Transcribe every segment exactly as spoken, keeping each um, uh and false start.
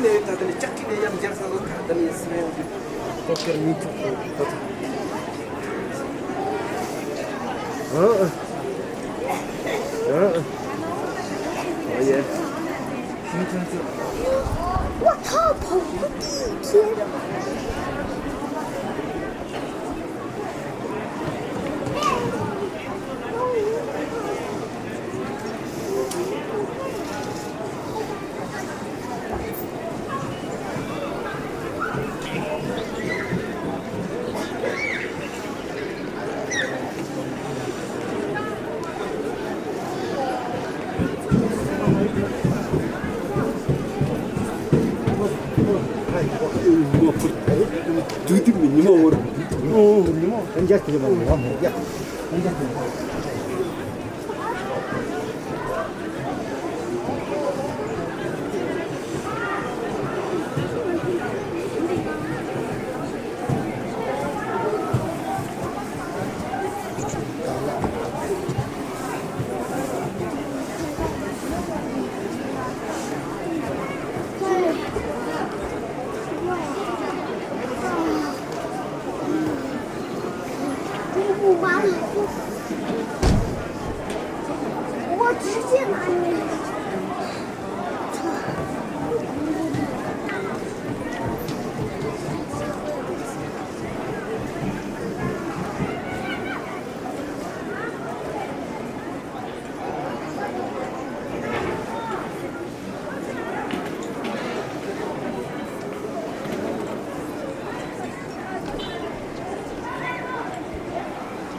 ནས་ད་ལྟ་ནས་ལྕགས་ཁྲི་ནས་ཡར་མཇལ་ས་ལ་ད་ལྟ་ནས་སི་རེད་འདུག་ཏོག་ཀར་མི་ཚུགས་འདུག་ཨ་ཨ་ཨ་ཡེ། 我操，跑步第一天。 དུས་དུས་མི་ཉི་མ་འོར། ཉི་མ་འོར།我直接拿你。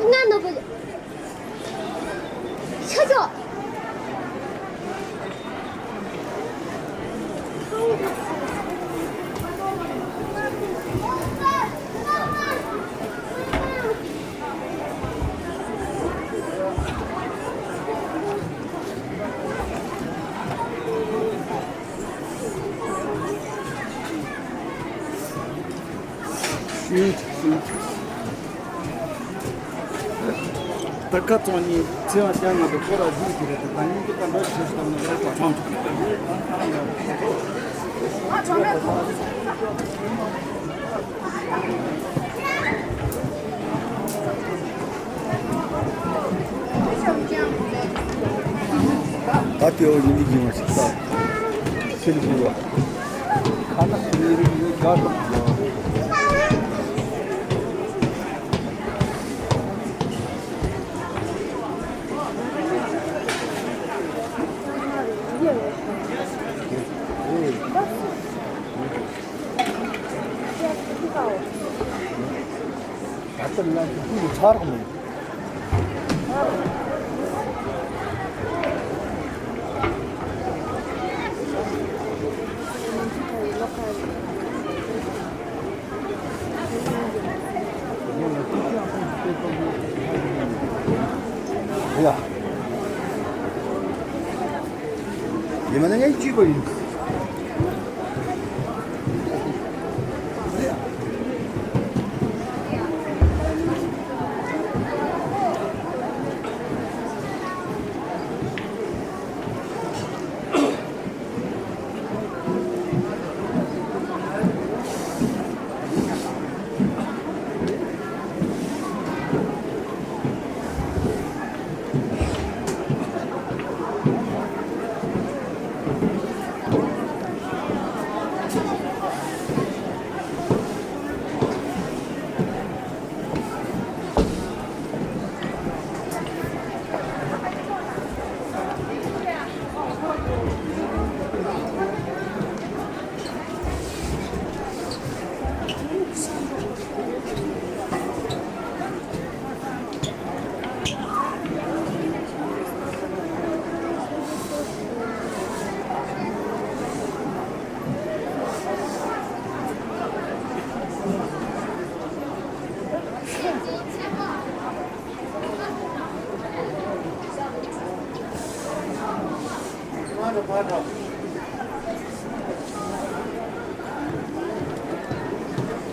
ང་ནོར་བུ། ཤ་ཅོ། ད་ཁ་ཚོན་གཉིས་ཚེ་བ་ཅན་ང་ཚོ་ཁོ་ར་བཞུགས་ཀྱི་རེད། ད་ད་ཉིན་གྱི་ད་འདྲ་ཞིག་བཏང་ན་རེད་པ། ཆང་ཐུག་ནས་ད་ལྟའི་འོ་ཡིན་གྱི་ཡིན་པ་ཞིག་ད་ཚེ་ལ་འགྱུར་བ། ཁ་ན་ཚེ་རིང་ཡོད་དགའ་ཐོབ་ཡོད། ད་ལྟ་ང་ཚོ་ཀུན་ཏུ་ཚར་གི་མེད། ཡ། ཡིན་མ་ན་ངས་གཅིག་པ་ཡིན།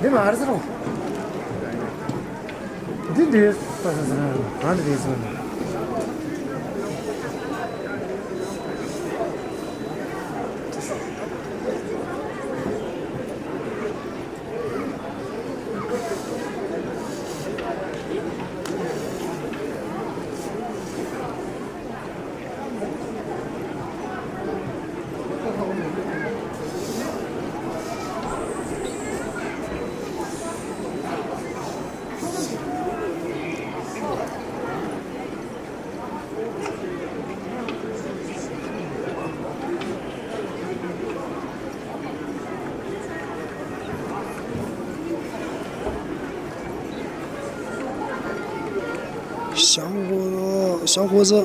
འདི་མ་རེད་ཟེར་རོ། འདི་འདི་ཟེར་ཟེར་ཟེར། ང་འདི་འདི་ཟེར། ཤོག་ཁོ་ཚོ།